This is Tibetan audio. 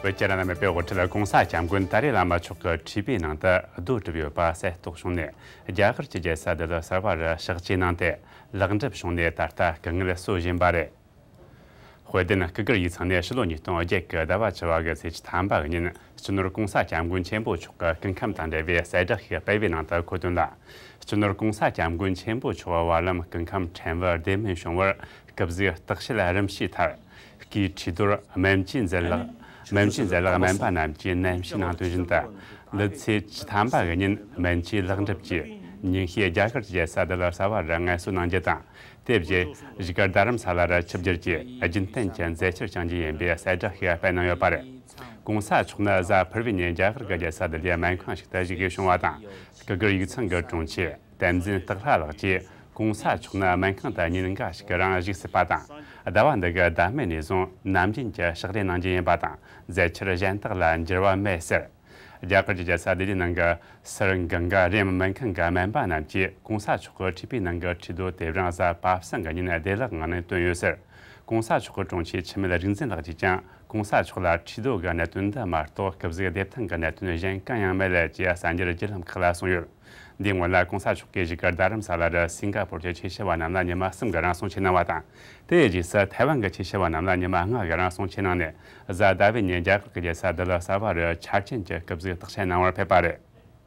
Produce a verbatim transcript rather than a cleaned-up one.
བོད་ཀྱི་རིང་ལུགས་མེས་པོའི་དབུ་ཁྲིད་གོང་ས་སྐྱབས་མགོན་ཏཱ་ལའི་བླ་མ་མཆོག་གི་ཁྲིས་པའི་ནང་དུ་རྡོ་གྲུབ་ཡོད་པ་གསལ་རྟོགས་བྱུང་ནས། རྒྱ་གར་གྱི་རྒྱལ་ས་ལྡི་ལི་གསར་པ་རུ་གཤགས་བཅོས་གནང་སྟེ། ལེགས་འགྲུབ་བྱུང་ནས་ད་ལྟ་སྐུ་ངལ་གསོ་བཞིན་པ་རེད། དཔལ་ལྡན་སྐུ་སྒེར་ཡིག་ཚང་ནས་ཕྱི་ལོ་ཉིས་སྟོང་བརྒྱད་ཀྱི་ཟླ་བ་བཅུ་བ་གི་ཚེས་ཉི་ཤུ་ཐམ་པ་གི་ཉིན། སྤྱི་ནོར་གོང་ས་སྐྱབས་མགོན་ཆེན་པོ་མཆོག་གི་སྐུ་ཁམས་དང་འབྲེལ་བའི་གསལ་བསྒྲགས་ཤིག་སྤེལ་བའི་ནང་དུ་འཁོད་དོན་ལ། སྤྱི་ནོར་གོང་ས་སྐྱབས་མགོན་ཆེན་པོ་མཆོག་བར་ལམ་སྐུ་ཁམས་ཕྲན་བུ་བདེ་སྨོན་བྱུང་བར། སྐུ་གཟུགས་བརྟག་དཔྱད་རིམ་བྱས་མཐར། སྐུའི་ཁྲི་རྡོར་སྨན་བཅོས་མཛད་ལག་སྨན་བཅོས་མཛད་ལག་སྨན་པ་རྣམས་ཀྱིས་ནན་བཤད་གནང་དོན་བཞིན་དུ། ལུས་ཚེས་ཉི་ཤུ་ཐམ་པ་གི་ཉིན་སྨན་བཅོས་ལེགས་འགྲུབ་ཀྱིས། ཉིན་ཤས་རྒྱ་གར་གྱི་རྒྱལ་ས་ལྡི་ལི་གསར་པ་རུ་ངལ་གསོ་གནང་རྒྱུ་དང་། དེ་བཞིན་བཞུགས་སྒར་རྡ་རམ་ས་ལ་རུ་ཆིབས་བསྒྱུར་གྱིས་རྒྱུན་གཏན་གྱི་མཛད་འཆར་བསྐྱང་རྒྱུ་ཡིན་པའི་གསལ་བསྒྲགས་ཤིག་སྤེལ་གནང་ཡོད་པ་རེད། གོང་ས་མཆོག་ནི་གཟའ་ཕུར་བུའི་ཉིན་རྒྱ་གར་གྱི་རྒྱལ་ས་ལྡི་ལིའི་སྨན་ཁང་ཞིག་ཏུ་བཞུགས་དགོས་བྱུང་བ་དང་། སྐུ་སྒེར་ཡིག་ཚང་གི་དྲུང་ཆེ་བསྟན་འཛིན་སྟག་ལྷ་ལགས་ཀྱིས། གོང་ས་མཆོག་ནི་སྨན་ཁང་དུ་ཉིན་འགའ་ཞིག་རང་བཞུགས་སྲིད་པ་དང་། ཟླ་བ་འདི་གི་ཟླ་སྨད་ནས་བཟུང་ནམ་རྒྱུན་གྱི་ཕྱག་ལས་གནང་རྒྱུ་ཡིན་པ་དང་། མཛད་འཆར་གཞན་དག་ལ་འགྱུར་བ་མེད་ཟེར། རྒྱ་གར་གྱི་རྒྱལ་ས་ལྡི་ལིའི་ནང་གི་སར་གངྒཱ་རིམ་སྨན་ཁང་གི་སྨན་པ་རྣམས་ཀྱིས་གོང་ས་མཆོག་གི་ཁྲིས་པའི་ནང་གི་ཁྲི་རྡོ་དེ་རིང་གཟའ་པ་སངས་ཀྱི་ཉིན་བདེ་བླག་ངང་ནས་བཏོན་ཡོད་ཟེར། གོང་ས་མཆོག་གི་དྲུང་ཆེ་འཆི་མེད་རིག་འཛིན་ལགས་ཀྱིས་ཀྱང་། གོང་ས་མཆོག་ལ་ཁྲི་རྡོ་གི་གནད་དོན་འདི་མ་གཏོགས་སྐུ་གཟུགས་བདེ་ཐང་གི་གནད་དོན་གཞན་གང་ཡང་མེད་ཅེས་གསར་འགྱུར་བརྒྱུད་ལམ་ཁག་ལ་གསུངས་ཡོད། འདིའི་སྔོན་ལ་གོང་ས་མཆོག་གིས་བཞུགས་སྒར་རྡ་རམ་ས་ལ་རུ་སིང་ག་པོར་གྱི་ཆོས་ཞུ་བ་རྣམས་ལ་ཉི་མ་གསུམ་གྱི་རང་སྲུང་ཆས་གནང་བ་དང་། དེའི་རྗེས་སུ་ཐའེ་ཝན་གྱི་ཆོས་ཞུ་བ་རྣམས་ལ་ཉི་མ་ལྔ་གི་རང་སྲུང་ཆས་གནང་ནས། གཟའ་ཟླ་བའི་ཉིན་རྒྱ་གར་གྱི་རྒྱལ་ས་ལྡི་ལི་གསར་པ་རུ་འཆར་ཅན་གྱི་སྐུ་གཟུགས་བརྟག་དཔྱད་གནང་བར་ཕེབས་པ་རེད།